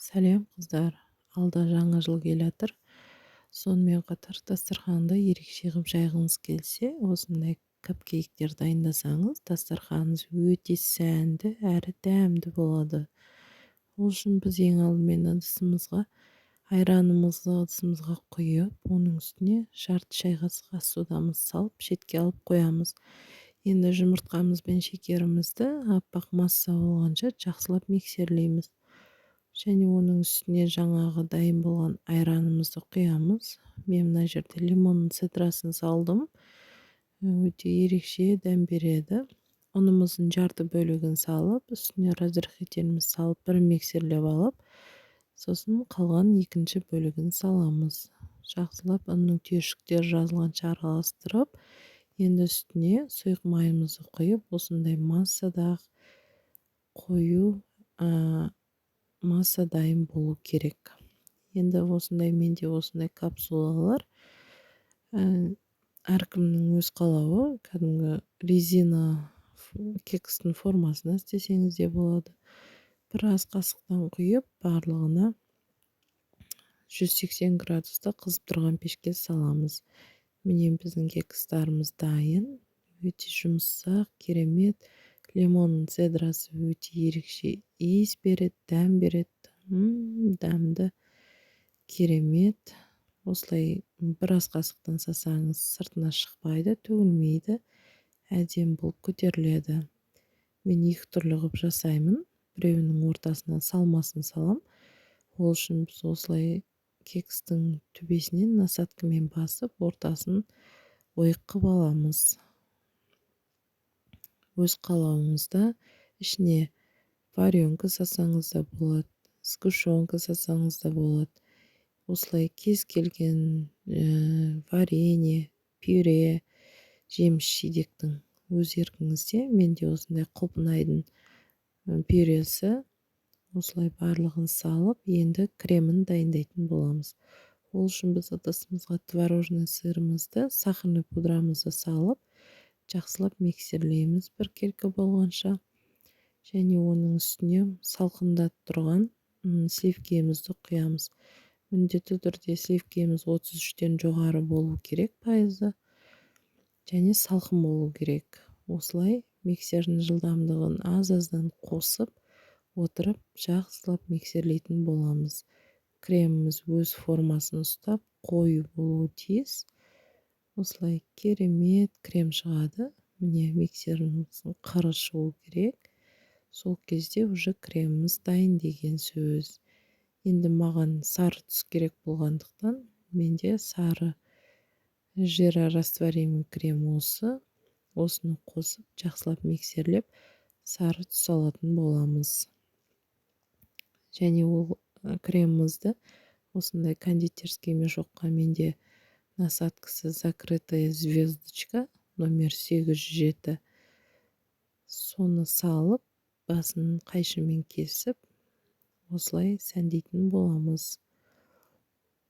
Сәлем, қыздар! Алда Жаңа жыл келатыр. Сонымен қатар дастарханды ерекше қылып жайғыңыз келсе, осындай капкейктер дайындасаңыз, дастарханыңыз өте сәнді әрі дәмді болады. Ол үшін біз ең алдымен ыдысымызға айранымызды ыдысымызға құйып, оның үстіне жарты шай қасық ас содамызды салып, шетке алып қоямыз. Енді жұмыртқамыз бен шекерімізді аппақ масса болғанша жақсылап миксерлейміз. Және оның үстіне жаңағы дайын болған айранымызды құямыз. Мен мына жерде лимонның цедрасын салдым. Өте ерекше дәм береді. Ұнымыздың жарты бөлігін салып, үстіне разрыхлителімізді салып, бір миксерлеп алып, сосын қалған екінші бөлігін саламыз. Жақсылап ұнның түйіршіктері жазылғанша араластырып, енді үстіне сұйық майымызды құйып, осындай массада қою масса дайын болу керек. Енді осындай, менде осындай капсулалар, әркімнің өз қалауы, кәдімгі резина кекстің формасына істесеңіз де болады. Бір ас қасықтан құйып, барлығына 180 градуста қызып тұрған пешке саламыз. Міне, біздің кекстарымыз дайын. Өте жұмсақ, керемет. Лимонның цедрасы өте ерекше иіс береді, дәм береді. Дәмді, керемет. Осылай бір ас қасықтан салсаңыз, сыртына шықпайды, төгілмейді, әдемі болып көтеріледі. Мен екі түрлі қылып жасаймын. Біреуінің ортасына салмасын салам. Ол үшін біз осылай кекстің төбесінен насадкамен басып, ортасын ойық қылып аламыз. Өз қалауыңызда ішіне варенка салсаңыз да болады, сгущенка салсаңыз да болады. Осылай кез келген варенье, пюре, жеміс жидектің өз еркіңізде. Менде осындай құлпынайдың пюресі. Осылай барлығын салып, енді кремін дайындайтын боламыз. Ол үшін біз ыдысымызға творожный сырымызды, сахарный пудрамызды салып, жақсылап миксерлейміз біркелкі болғанша. Және оның үстіне салқындатып тұрған сливкемізді құямыз. Міндетті түрде сливкеміз 33-тен жоғары болу керек пайызы және салқын болу керек. Осылай миксердің жылдамдығын аз-аздан қосып отырып, жақсылап миксерлейтін боламыз. Креміміз өз формасын ұстап, қою болуы тиіс. Осылай керемет крем шығады. Міне, миксеріміздің қыры шығу керек. Сол кезде уже креміміз дайын деген сөз. Енді маған сары түс керек болғандықтан, менде сары жирорастворимый крем осы. Осыны қосып, жақсылап миксерлеп, сары түс алатын боламыз. Және ол кремімізді осындай кондитерский мешокқа, менде насадкасы закрытая звездочка номер 807, соны салып, басын қайшымен кесіп, осылай сәндейтін боламыз.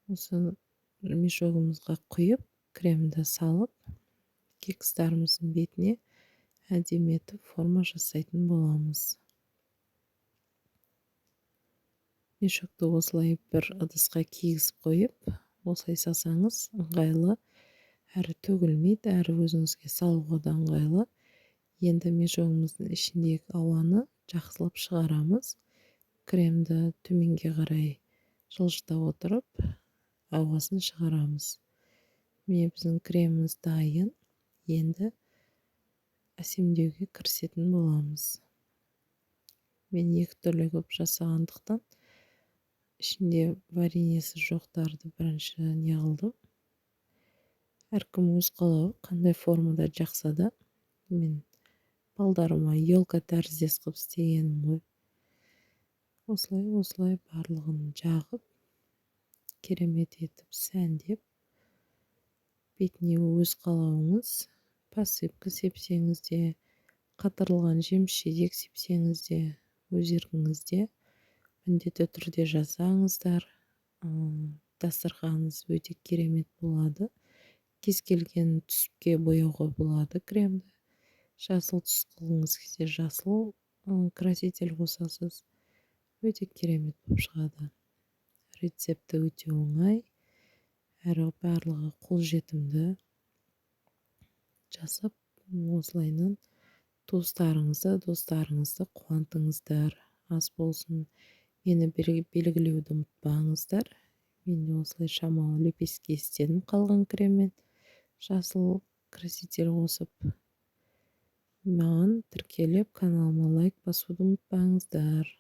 Осы мешогымызға құйып, кремді салып, кекстарымыздың бетіне әдемі етіп форма жасайтын боламыз. Мешокты осылай бір ыдысқа кигізіп қойып, осылай салсаңыз ыңғайлы, әрі төгілмейді, әрі өзіңізге салуға да ыңғайлы. Енді мешогымыздың ішіндегі ауаны жақсылап шығарамыз. Кремді төменге қарай жылжыта отырып, ауасын шығарамыз. Міне, біздің креміміз дайын. Енді әсемдеуге кірісетін боламыз. Мен екі түрлі қылып жасағандықтан, ішінде вареньесі жоқтарды бірінші не қылдым. Әркім өз қалауы, қандай формада жақса да. Мен балдарыма елка тәріздес қылып істегенім ғой. Осылай, осылай барлығын жағып, керемет етіп сәндеп, бетіне өз қалауыңыз посыпка сепсеңіз де, қатырылған жеміс жидек сепсеңіз де, өз еркіңізде. Міндетті түрде жасаңыздар. Дастарханыңыз өте керемет болады. Кез келген түске бояуға болады кремді. Жасыл түс қылғыңыз келсе, жасыл краситель қосасыз. Өте керемет болып шығады. Рецепті өте оңай әрі барлығы қолжетімді. Жасап, осылайынан туыстарыңызды, достарыңызды қуантыңыздар. Ас болсын! Мені белгілеуді ұмытпаңыздар. Мен де осылай шамалы лепестки істедім қалған креммен, жасыл краситель қосып. Маған тіркеліп, каналыма лайк басуды ұмытпаңыздар.